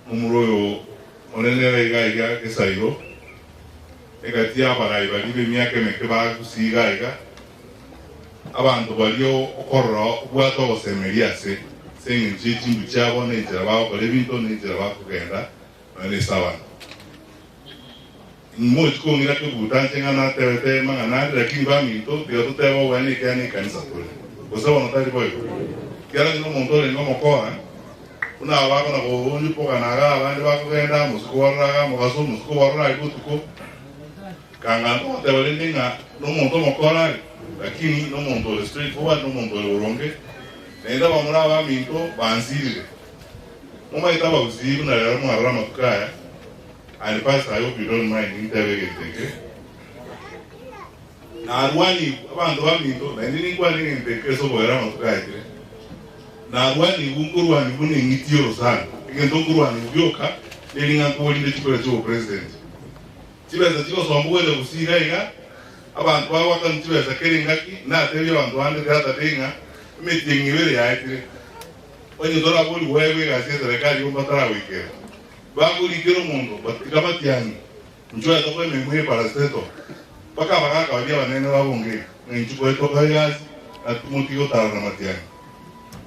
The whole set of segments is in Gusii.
Momura oyo monene ere iga iga gesairo, egati y'abarai baria b'emiaka emeke bagusii iga iga, abanto baria okorora obwate ogosemeria ase ase engencho ye chimbu chiabo na enchera bagokora ebinto na enchera bakogenda nonya nese abanto. Imochi kong'ira kebuta nche ng'a natebete mang'ana ande, lakini baminto, tiga totebe oboene ekiagera nekanisa tore. Gose bono tari boigo? Ekiagera onye nomonto orenge omokora, buna aba bakona konyupogana iga abande bakogenda, mosike obarora iga mogaso, mosike obarora aria botuko, kanga ntogoteba rende ng'a nomonto omokora are, lakini nomonto ore straight forward, nomonto ore boronge, naende abamura abaminto bansirire. Momaete abagusii buna rero mwarora amatuko aya, And pastor I hope you don't mind nintebe egento eke, narwanigwe abanto baminto naende ninkwane egento eke ase oboyera amatuko aetire, narwanigwe nkorwanigwa buna eng'iti y'orosana, egento nkorwanigwa gioka neri ng'a nkoborinde chikura chi'obopresident. Chibesa chigosomba gocha gusii iga iga, abanto bagoakana chibesa kera engaki, natebie abanto bande the other day ng'a emetienyi ebere yaetire, onye toraborigwe oegwe egasi y'eserekari igo mbataragoikera. Bakorikera omonto, batiga batiangi, Inchuo etoka emeremo ye paracetal, mpaka abagaaka baria abanene babongere, ng'a inchuo koetoka egasi, na timotige gotara na matiangi.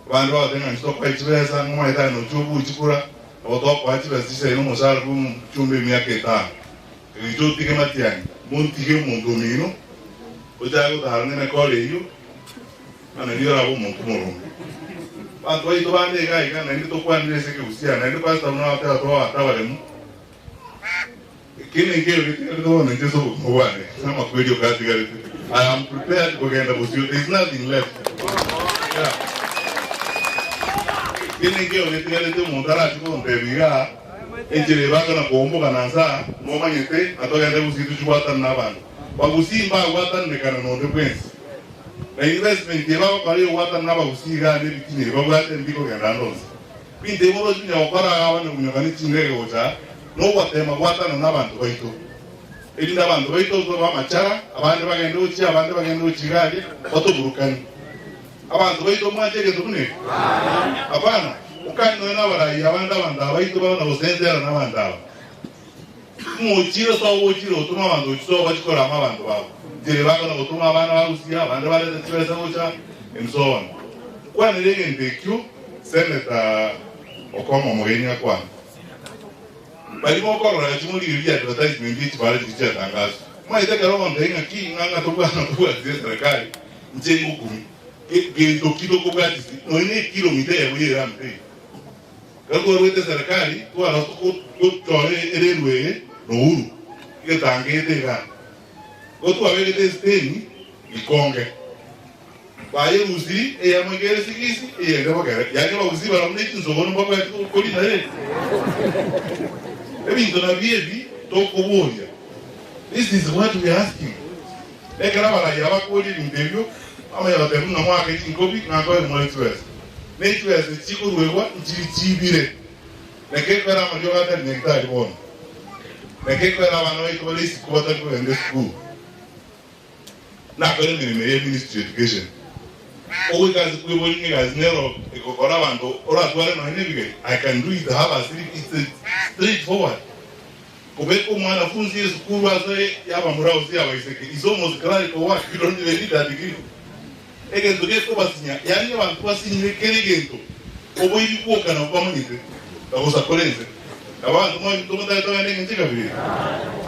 Abande bagoteba ng'a inchuo tokoe chibesa, ng'a omanyete aye nochia obuchi kura, nabo tokoa chibesa chisaine omosara bwa omochumba emiaka etano. Inchuo otige matiangi, montige omonto omino, ochake gotara nemekora eyio, Ng'a nario orabe omonto omoronge. Abanto baito bande iga iga naende tokwanire ase ekegusia naende pastor buna agoteba tobe abanto abaremu. Ekio nenkeiyo getigarete bono inche ase obogima bwane namakweri oka atigarete. I am prepared kogenda bosio there is nothing left. Yeah. Ekio nenkeiyo getigarete omonto arache gontebia igaa enchera eye bakona koomboka na nse aa momanyete na togende gusii tochibwatane na abanto. Bagusii mbagwatananekana nonde bwensi. Na investment eye bagokora y'ogwatana n'abagusii igaa n'ebitina ebi babwate mbikogenda ande onsi. Binto ebi oroche onya gokora igaa abande kominyoka ne chindege gocha aa, nogotema gwatana n'abanto baito. Erinde abanto baito tobe amachara, abande bagende gochia abande bagende gochia iga aria, batoburukanie. Abanto baito mwanche egento buna eke? Hapana. Okani nonya nabarai abande abanto aba baito bagona gosenzera nabanto aba. Mochire sobo ochire gotoma abanto gochia sobo bachie korama abanto babo. Inchera ebakona gotoma abana ba Usia, abande barete chibesa gocha, and so on. Nkwanere egento ekio Senator Okong'o omogeni akwane. Baria mokorora gachia morigereria advertisement ye chibara chiria chiatangaswa. Omanyete ekero ogontebia ng'aki ng'a ng'a tobwate tobwatire eserekari inche ngokumi. Gento ki tokobwatisi nonya ne ekilomita eyemo ye erambe teiyo. Ekero twarwete eserekari, twara gochora ererwa eye na Uhuru, egetangete igaa. Igo twabegete esiteni ikonge, bayerusiri eyemo iga ere sigisi, eyende bogere. Yaani abagusii barabwo ne chinsogoro mbabwati korina reri. Ebinto nabio ebi tokoboria. This is what we are asking. Ekero abarai aba bakoria ebinto ebio, bamanya goteba ng'a moake chinkobi ng'a nkoe more chibesa. Ne chibesa echi chikoruegwa nchiri chiibire. Naki ekwera amariogo atari nyagetari bono. Naki ekwera abana baito bare isiko batari kogenda esukuru. Nakore emeremo eye ya Ministry Education. Ogoika ase kweboria ng'a egasi nero egokora abanto oratware nonya nebigeri, I can do it, I have a slip, it's a straight forward. Kobeka omwanafunzi esukuru ase y'abamura gose y'abaiseke is almost clerical work, you don't even need a degree. Egento gekobasinya, yaani abanto basinyire kera egento, oboibi bwoka nabwo bamanyete, na gosakora ense. Nabo abanto mwaminto motari togende engencho ekabira eye.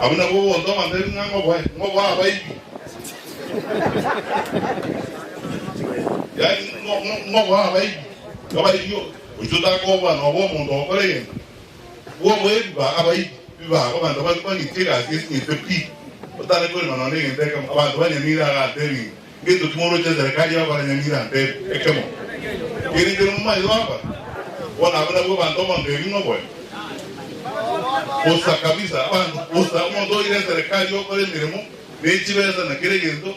Abwo nabwo ogonto abanto ng'a ng'oboe, ng'oboe abaibi. Yaani ng'oboe abaibi, abaibi oito takoboa noba omonto ogokora egento. Bw'oboebi ba abaibi bibago abanto bang'etie egasi esinyete pi, otare korema nonya negento ekemo. Abanto ba Nyamira iga atebi ng'a ngento ki moroche eserekari egokora Nyamira ntebi ekemo. Kere nkere momanyete bagokora? Bono abwo nabwo abanto omonto ebi ng'oboe. Bosa kabisa abanto bosa omonto oire eserekari okore emeremo ne chibesa na kera egento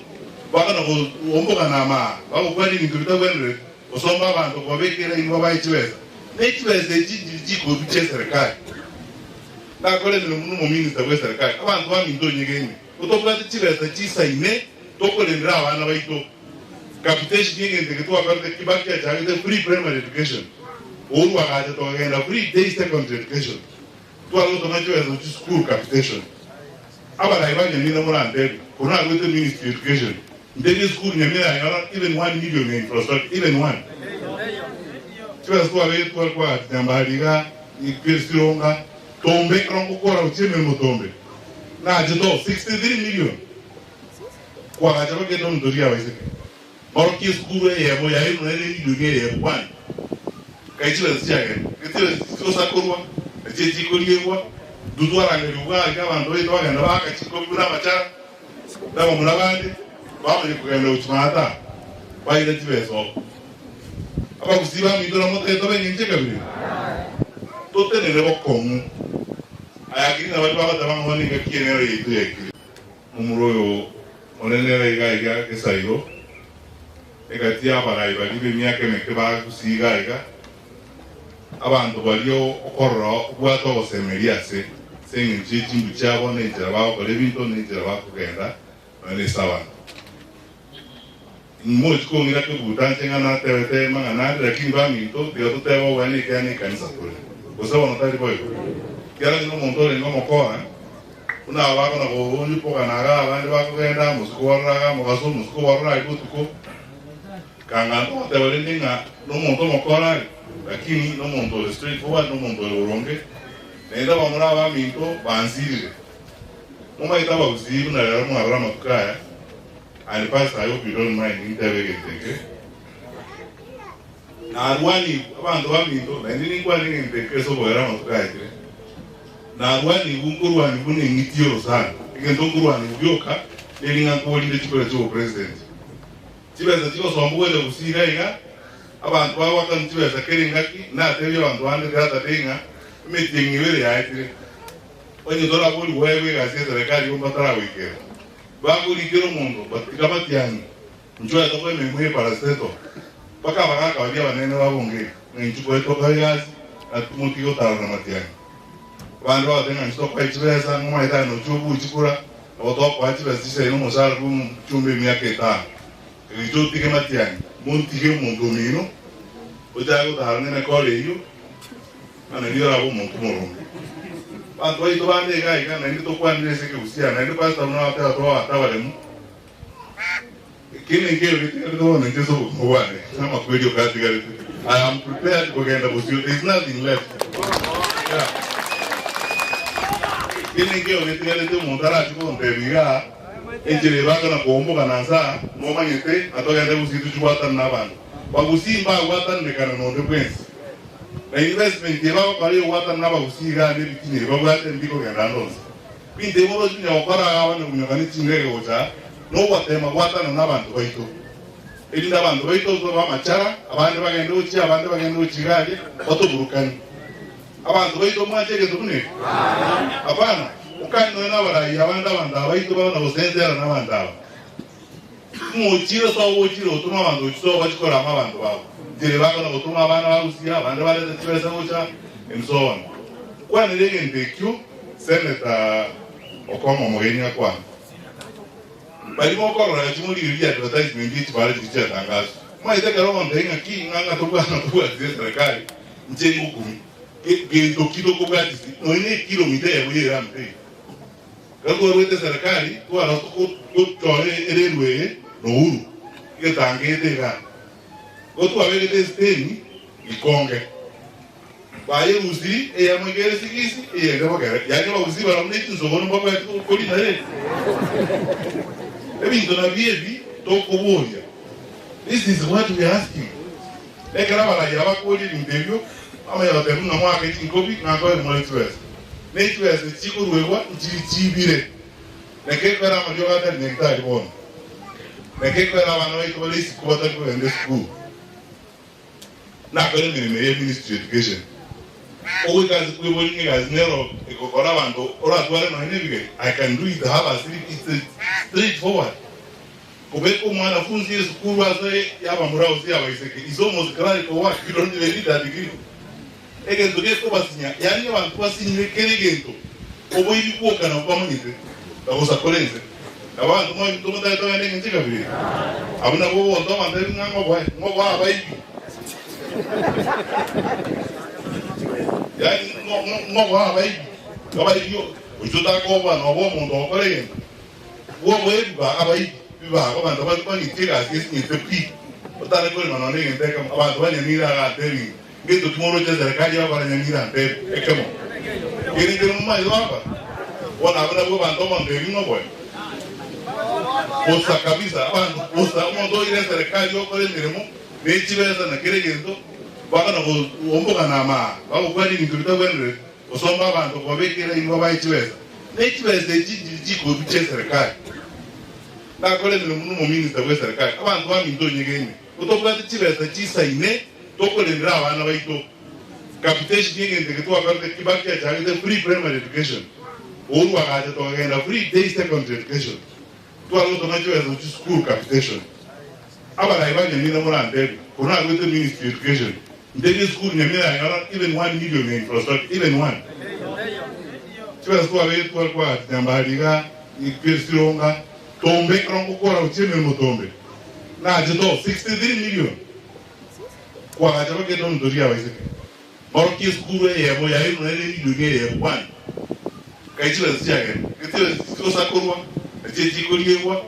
bakona gombogana amaa bagokwana ebinto bitabwenereti. Gosomba abanto kobabekera inwe babae chibesa, ne chibesa echi nchiri chikoru chi'eserekari. Nakore emeremo buna omominista bw'eserekari, abanto baminto onyegene, gotobwate chibesa chisaine tokorendera abana baito. Capitation y'egento eke twakorete Kibaki achagete free primary education. Uhuru agacha tokagenda free day secondary education. Tware gotoma chibesa gochia chisukuru capitation. Abarai ba Nyamira morantebie, korwa nagoete ministry ya education, ntebie esukuru Nyamira yanyora even one million ya infrastructure, even one. Chibesa twabegete tware koagacha Nyambari igaa, Sironga, Tombe, ekero ngokora gochia emeremo Tombe, nachete oo 63 million koagacha mpaka edormitory ya abaiseke. Morokia esukuru eyemo yaino nere emilioni eyemo kwani kai chibesa chiagenda chibesa chigosakorwa nachio chikoriegwa intwe twarangerigwa iga abanto baito bagenda baaka chikobi buna amachara na abamura bande bamanya kogenda gochia maata baira chibesa oo. Abagusii baminto na motebe tobe eng'encho ekabira totenene bokong'u aya lakini nabaria bagoteba ng'a bono engaki eye nero yaito yaikire. Momura oyo Onde nere iga iga gesairo, egati y'abarai baria b'emiaka emeke bagusie iga iga, abanto baria okorora obwate ogosemeria ase ase engencho ye chimbu chiabo na enchera bagokora ebinto na enchera bakogenda nonya nase abanto. Imochi kong'ira kebuta nche ng'a natebete mang'ana ande, lakini baminto, tiga totebe oboene ekiagera nekanisa tore. Gose bono tari boigo? Ekiagera onye nomonto orenge omokora, Buna aba bakona konyupokana iga abande bakogenda, mosike obarora iga mogaso, mosike obarora aria botuko. Kanga ntogoteba rende ng'a nomonto omokora are, lakini nomonto ore straight forward, nomonto ore boronge. Naende abamura abaminto bansirire. Momaete abagusii buna rero mwarora amatuko aya, and pastor I hope you don't mind nintebe egento eke. Narwanigwe, abanto baminto, naende ninkwane egento eke ase oboyera amatuko aetire. Narwanigwe nkorwania buna eng'iti y'orosana, egento nkorwanigwa gioka nering'ana nkoborinde chikura chi'obopresident. Chibesa chigosomba gocha gusii iga iga, abanto bagoakana chibesa kera engaki, natebie abanto bande the other day ng'a emetienyi ebere yaetire, onye toraborigwe oegwe egasi y'eserekari igo mbataragoikera. Bakorikera omonto batiga batiangi, inchwe aye tokoe emeremo ye parastatal, mpaka abagaka baria abanene babongeri ng'a inchwe koe tokoe egasi na timotige gotarana matiangi. Abande bagoteba ng'a inche tokoe chibesa, ng'a omanyete aye nochia obuche chikura, nabo tokoa chibesa chisaine omosaara bwa omochumba emiaka etano. Inche otige matiang'i, montige omonto omino, ochake gotara nemekoro eyio, ng'a nario orabe omonto omoronge. Abanto baito bande iga iga, naende tokwanire ase ekegusii aa, naende pastor buna agoteba tobe abanto abaremu, Eki nenkero getigarete bono inche ase obogima bwane, namakweri oka atigarete. I am prepared kogenda bosio, there is nothing left. Yeah. Eki nenkero getigarete omonto arache gontebia igaa, enchera eye bakona koomboka na nse aa, momanyete ng'a togende gusii tochibwatane na abanto. Bagusii mbagwatananekana nonde bwensi. Na investment eye bagokora eyogwatana na abagusii igaa na ebitina ebi babwate mbikogenda ande onsi. Binto ebi oroche onya gokora iga abande kominyoka ne chindege gocha aa, nogotema gwatana nabanto baito, erinde abanto baito tobe amachara, abande bagende gochia, abande bagende gochia iga aria, batoburukanie. Abanto baito mwanche egento buna eke? Hapana. Mokani nonya nabarai abande abanto aba baito babe na gosenzera nabanto aba. Mochire sobo ochire gotoma abanto gochia sobo bachie korama abanto babo. Inchera bakona gotoma abana ba Usia, abande barete chibesa gocha, and so on. Nkwanere egento ekio Senator Okong'o omogeni akwane. Baria mokorora chimorigereria advertisement ye chibara chiria chiatangaswa. Omanyete ekero ogontebia ng'a ki ng'a ng'a tobwate tobwatire eserekari inche ngokumi. Gento ki tokobwatisi nonya ne ekilomita eyemo ye eramu teiyo. Ekero twarwete eserekari twara gochora ererwa eye na Uhuru egetangete igaa. Igo twabegete esiteni ikonge. Bayerusiri eyemo iga ere sigisi eyende bogere. Yaani abagusii barabwo ne chinsogoro mbabwati korina reri. Ebinto nabio ebi tokoboria. This is what we are asking. Ekero abarai aba bakoria ebinto ebio, bamanya goteba buna mwake chinkobi ng'a nkoe more chibesa. Ne chibesa echi chikoruegwa nchiri chibire. Naki ekero amariogo atari nyagetari bono. Naki ekero abana baito bare isiko batari kogenda esukuru. Nakore emeremo eye ministry education. Ogoika ase kweboria ng'a egasi nero egokora abanto oratware nonya na ebigeri, I can do it have a sleep it's a straight forward. Kobeka omwana funsi esukuru ase yabamura gose yabaiseke is almost clerical work you don't even need a degree. Egento gekobasinya yaani abanto basinyire kera egento oboibi bwoka nabwo bamanyete na gosakora ense. Nabo abanto mwaminto motari togende engencho ekabira eye. Abwo nabwo ogonto abanto ng'a ng'oboe, ng'oboe abaibi. Yaani ng'oboa abaibi, abaibi oise otakoboa noba omonto ogokora egento. Bwoboe ebibago abaibi bibago abanto bang'iti egasi esinyete pi otare korema nonya negento ekemo abanto ba Nyamira iga antebi ngento ki moroche eserekari egokora Nyamira antebi ekemo kere nkere momanyete bagokora bono abwo nabwo abanto omontebi ng'oboe bosa kabisa abanto bosa omonto oire eserekari okore emeremo ne chibesa na kera egento bakona kombogana amaa bagokwana ebinto bitabwenereti. Gosomba abanto kobabekera inwe babae chibesa, ne chibesa echi nchiria chikoirwa chi'eserekari. Nakore emeremo nomominista bw'eserekari, abanto baminto onyegene, gotobwate chibesa chisaine tokorendera abana baito. Capitation egento eke twakorete Kibaki achagete free primary education, Uhuru agacha tokagenda free day secondary education. Tware gotoma chibesa gochia chisukuru capitation. Abarai ba Nyamira morantebie, korwa nagoete ministry education, Ntebie esukuru Nyamira yanyora even one million ya infrastructure, even one. Chibesa twabegete tware kwagacha Nyambari iga, Sironga, Tombe, ekero ngokora gochia emeremo Tombe, nachete oo 63 million kwagacha mpaka edormitory ya abaiseke. Morokia esukuru eyemo yairwe nonye ne emilioni eyemo one. Kai chibesa chiagenda, chibesa chigosakorwa, nachio chikoriegwa,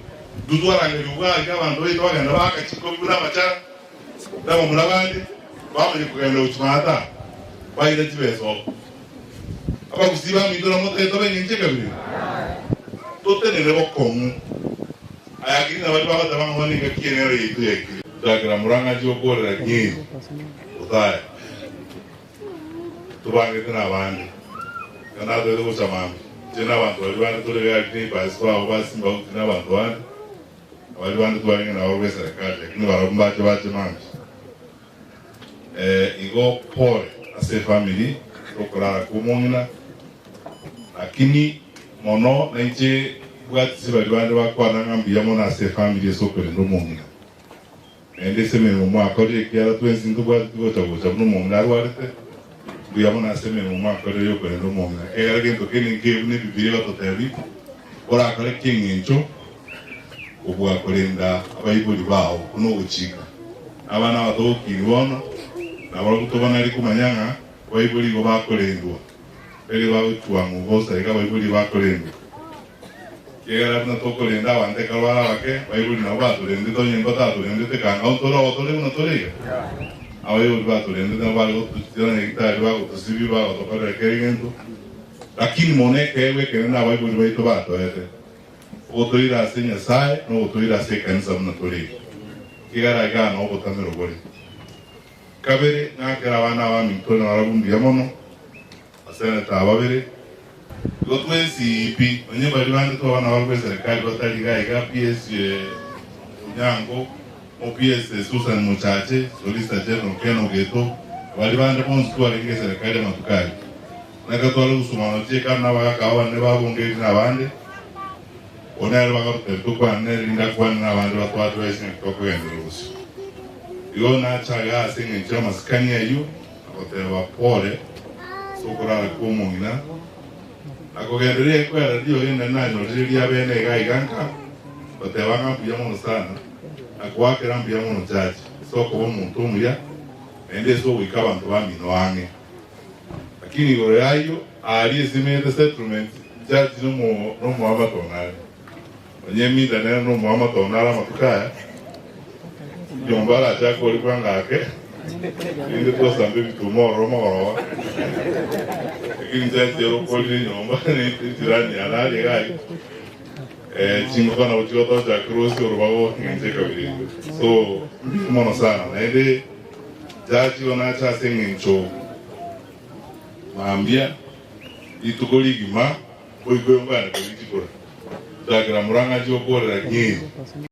intwe twarangeria obwari abanto baito bagenda baaka chikobi buna amachara. Na bamura bande bamanya kogenda gochia maata, baira chibesa oo. Abagusii baminto na motagete tobe engencho ekabira? Totenene bokong'u. Aya akiri nabaria bagoteba ng'a bono engaki eye nero yaito yaikire. Chakera morang'ache gokorera Nyeri Othaya, tobangete nabande, ekero natagete gocha mambia, inche na abanto baria bande tore gari neighbors babo ba Simba Uti na abanto bande. Abaria bande twarenge nabarobwo eserekari, lakini barabwo mbache bache mambia. Igo pole ase efamiri tokorara kwa omong'ina, lakini mono nainche mbwatisi baria bande bakwana ng'a mbuya mono ase efamiri ase okorenda omong'ina. Naende ase emeremo mwakorire ekiagera twensi ntobwateti gocha gocha buna omong'ina arwarete, mbuya mono ase emeremo mwakorire yokorenda omong'ina. Ekiagera gento kende nkebu na Ebibilia egototebia, orakore ki'eng'encho kobua korenda abaibori bao buna ogochika. Abana abatogokini bono nabarabwo tobanari komanya ng'a abaibori igo bakorendwa, tari bagochwang'wa bosa iga abaibori bakorendwa. Ekiagera buna tokorenda abanto ekero bare abake, abaibori nabo batorendete onye mbatatorendete kang'au tore oo tore buna tore iga. Abaibori batorendete nabo bare gotochia nyagetari bagotosibia bagotokorera kera egento, lakini mono ekeegwa ekenene abaibori baito batoete. Ogotoira ase Nyasae na ogotoira ase ekanisa buna tore iga. Ekiagera igaa nao obotamero bore. Kabere, ng'akere abana abaminto nabarabwo mbuya mono, abaseneta aba babere. Igo twensi pi, onye baria bande twaba nabarabwo eserekari batari iga iga, PS Onyango, OPS Susan Mochache, Solicitor General Ken Ogeto, baria bande bonsi twarenge eserekari amatuko ayio. Naki tware gosumana gochia Hekalu nabagaaka abanene babongeri na abande, oo nere bagarotebia tokwane nere erinde akwane nabande batwate baise ng'a titokogenderera bosio. Igo nache iga ase engencho y'amasikani ayio, na goteba pole ase okorara kw'omong'ina, na kogendereria ekwera riogi nari nanyorire riabene iga iga nka goteba ng'a mbuya mono sana, na koakera mbuya mono chache ase okoba omonto omuya, naende ase ogoika abanto bamino ang'e. Lakini igoro y'ayio aaria esimete settlement judge nomoamate onare. Onye eminda nere nomoamate onare amatuko aya, nyomba arachake korikwa ng'ake, rinde twasambe ebituma ororo mogoroba. Lakini judge ere okorire enyomba ejirani yane aria iga ayio, chingoko nabo chigotochakera ase orobago eng'encho ekabira eyio. So mbuya mono sana naende. Judge igo nache ase engencho mambia rituko rigima boigo mbane korichikora chakera murang'achi okorera nyeri.